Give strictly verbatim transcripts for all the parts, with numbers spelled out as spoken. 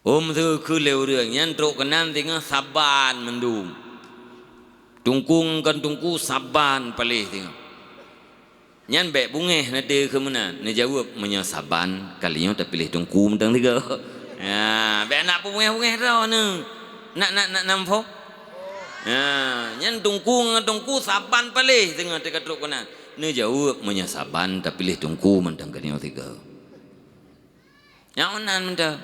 Ôm seukeue lé ureuëng nyan trok keunan singoh saban mandum. Teungku ngon teungku saban paléh singoh. Nyan bék beungéh na teuh keu meunan. Neujaweueb, "Meunyoe saban, kali nyoe tapiléh teungku mantong sigoe." Ya, bék nak peubungéh-bungéh droeneuh. Nak, nak, nak nam pho? Ya, nyan teungku ngon teungku saban paléh singoh teuka trok keunan. Neujaweueb, "Meunyoe saban, tapiléh teungku mantong kali nyoe sigoe." Nyang meunan mantong.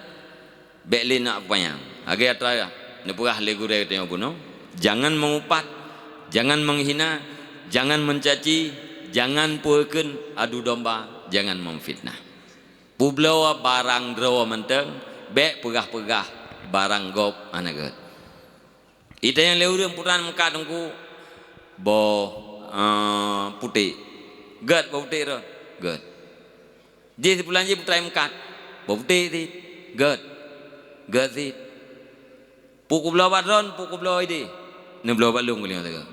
Bék lé nak peupanyang. Lagée atra neupeugah lé gurée tanyoe bunoe, "Jangan mengupat, jangan menghina, jangan mencaci, jangan peukeuen adu domba, jangan memfitnah." Peubloe barang droe mantong, bék peugah-peugah barang gob hana gét. Itanyong lé ureuëng, "Peue na meukat Teungku?" "Boh, eh, putéh." "Gét boh putéh droe?" "Gét." "Jih sipulan jih peue na meukat?" "Boh putéh cit." "Gét." "Gét cit." "Peue kubloe bak droeneuh, peue kubloe idéh?" "Neubloe bak lôn kali nyoe sigoe."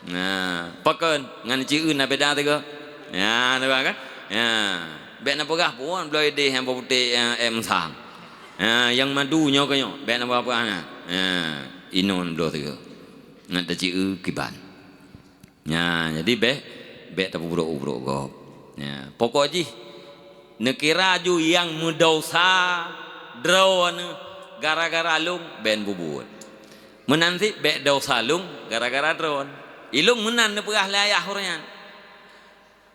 Nah, pakon ngon ci eu na beda sigoe. Ya, teuka kan? Ya. Bék na peugah, "Peue na bloe idéh nyang boh putéh, eh, eh, meusang." Ya, nyang madu nyoe keu nyoe, bék na peugah-peugah na. Ya, inoe bloe sigoe. Nak taci eu kiban. Ya, jadi bék, bék tapeubrok-brok gob. Ya, pokok jih neukira ju nyang meudesya droeneuh gara-gara lôn, bék bubuet. Meunan cit bék desya lôn gara-gara droeneuh. Ilôn meunan neupeugah lé ayah uroe nyan.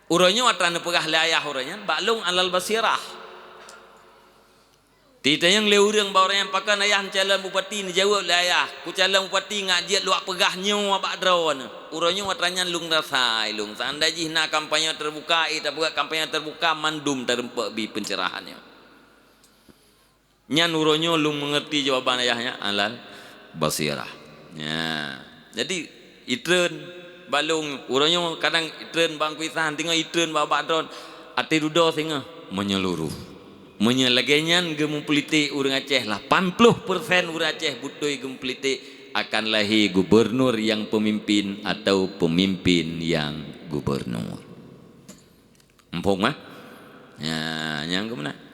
Uroe nyoe atra neupeugah lé ayah uroe nyan bak lôn alal basirah. Titanyong lé ureuëng bak uroe nyan, "Pakon ayah neucalon bupati?" Neujaweueb lé ayah, "Kucalon bupati ngat jeuet luwak peugah nyoe bak droeneuh." Uroe nyoe atra nyan lôn rasa ilôn, seandai jih na kampanye teubuka, eh, tapeugah kampanye teubuka, mandum tareumpok bi peuncerahan nyoe. Nyan uroe nyoe lôn meungerti jawaban ayah nyan alal basirah. Nya. Jadi, itreun bak lôn, uroe nyoe kadang itreun bak Teungku Ihsan, teungoh itreun bak, bak droeneuh, até dudoe singoh meunyeuluruh. Meunyoe lagée nyan geumeupulitek ureuëng Aceh, lapan ploh persen ureuëng Aceh beutôi geumeupulitek, akan lahé gubernur nyang peumimpin atau peumimpin nyang gubernur. Muphom, eh? Ya, nyang keumeuna.